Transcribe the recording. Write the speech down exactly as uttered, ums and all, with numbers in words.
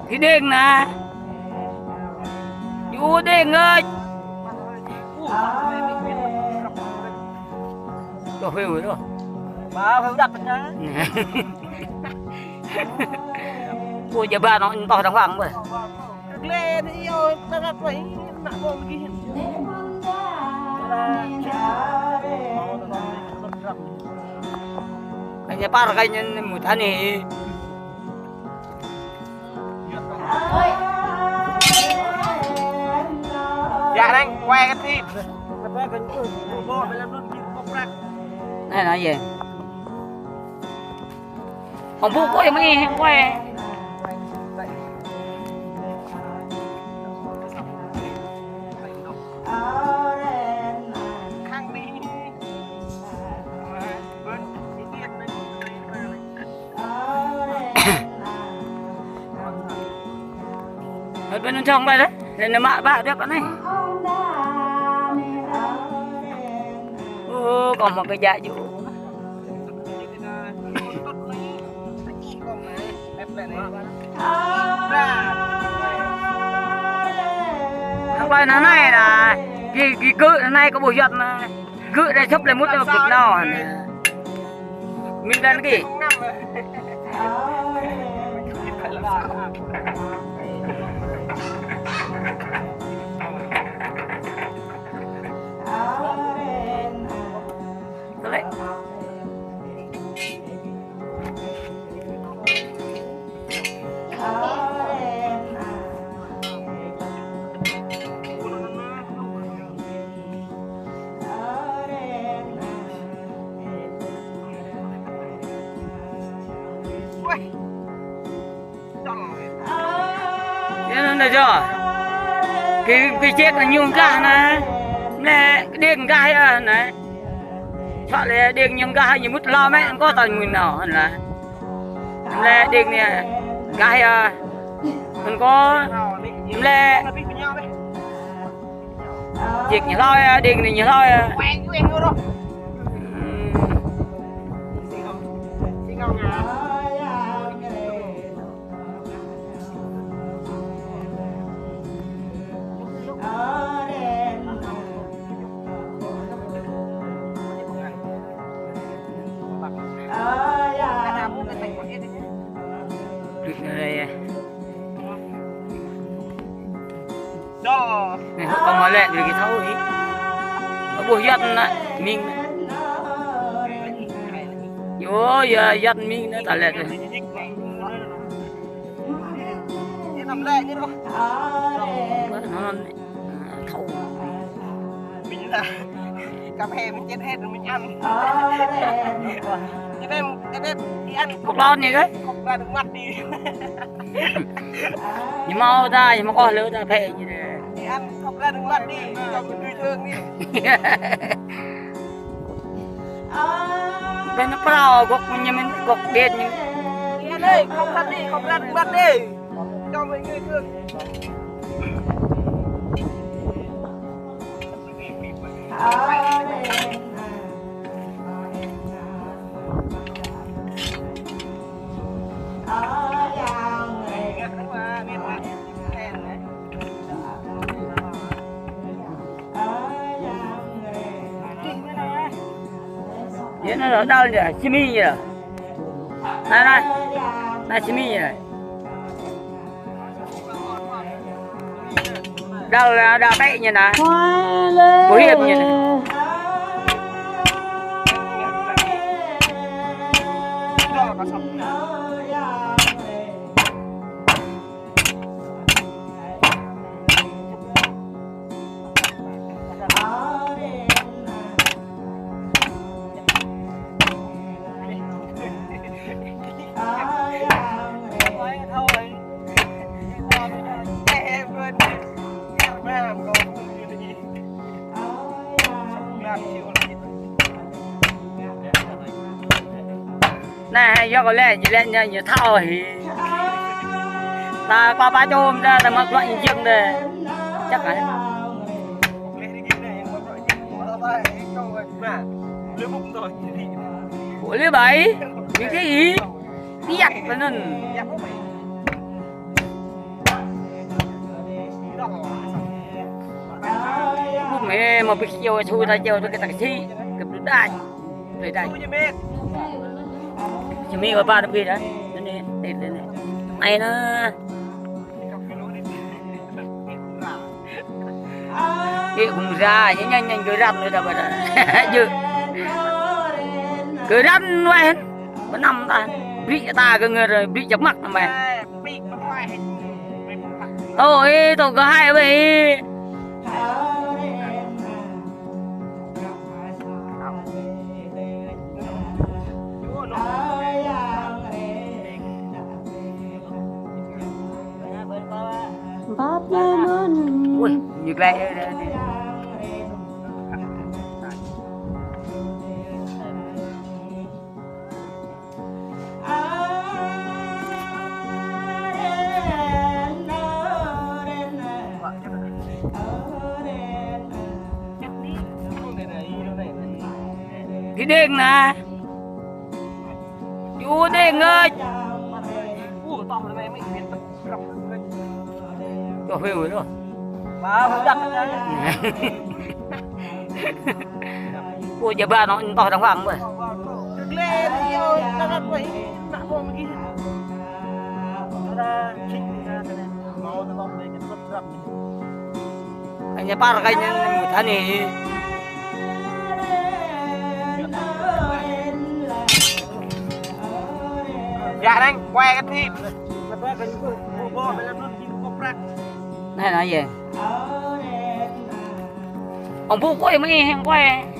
Kơ đeng anai. Yua đeng ơi. Đôč hweo đôč. Ba hweo đăp anai. Ôi, jơbra anŭn toh đang hoang bơ. Gle anai yơh, ta rap wai, nak bơm gih. Kơ ñu păr kơ ñu mŭt anai. Yă, đang quay cái thịt. Anai, anai yơh. Hông ƀuh kơ yơh mơ̆ng ih, hông kơ. Hơ̆t ƀơi anŭn čong ƀơi lĕ, lĕ nao mă ƀă djŏp anai. Ơ, kâo hmâo kơ djă djơ̆. Hăng plơi anai anai, gih, gih gơ̆ anai kâo ƀuh yơh anai. Gơ̆ anai sŏp lĕ mŭt anai gơ̆ nao anai. Min dan gih. Tơlơi. Yơh anŭn yơh. Kơ, kơ čĕk anai ñu gah anai. Mlĕ đeng gah yơh anai. Čŏk lĕ đeng ñu gah ñu mŭt lŏm mĕ, kâo tơl mŭt nao anai. Mlĕ đeng anai gah yơh. Anŭn kâo mlĕ. Čĕk ñu hlâo yơh, đeng anai ñu hlâo yơh. Anai, kâo mă lĕ brơi kơ thâo hĭ. Kâo ƀuh yăt anai, ming. Yơh, yă, yăt ming anai ta lĕ. Anŭn, thâo. Mình là cà phê mình chết hết rồi mình ăn. Cho nên, cho nên đi ăn cốc lon gì đấy. Cốc ra nước mắt đi. Ñu hmâo ta, ñu hmâo kơ lơ ta phê ñu đê. Đi ăn cốc ra nước mắt đi, cho mình tươi thương đi. Bên nó prao, gŏk ñu mĭn, gŏk đen ñu. Đi ăn đi, cốc ra đi, cốc ra nước mắt đi. Cho mình tươi thương. Yơh anai đaŏ anai, čim ih anai. Anai, anai. Anai čim ih anai. Đaŏ, đaŏ pĕ ñu anai. Ƀu hiam ñu anai. Anai, yua kơ lĕ, ñu lĕ ñu, ñu thâo hĭ. Ta kơ pă čôm ta, ta mă bruă ñu jing ta. Čăk hă. Ƀu lĕ ƀai, ƀing kơ ih, piăk tơ anŭn. Ƀu mơ̆, mơ̆ ƀing kiaŏ su ta kiaŏ tơ kơ ta kơ si, kơ blŭ đač. Blŭ đač. Či mi wa ba ta ƀi đa. Anai, anai, anai. Ai na. Ih, gum ra, ña, ña, ña, gơram lĕ đa ƀa đa. Jơ. Gơram weh. Pơnăm ta. Brĭ ta kơ ngơ, brĭ čăp măk nao weh. Tô, ih, tô gơhai weh. Bap lĕ mơ̆n. Ui, ñu glăi. Kơ đeng na. Yu đeng ngơi. Čoh wê wê lô. Ơ, jơba nô, toh đang wang ƀơi. Kơ ñu păr kơ ñu mŭt anai. Yă reng, kue kơ thip. Anai, anai yơh. Ong ƀu kue mơ̆ ih, ong kue.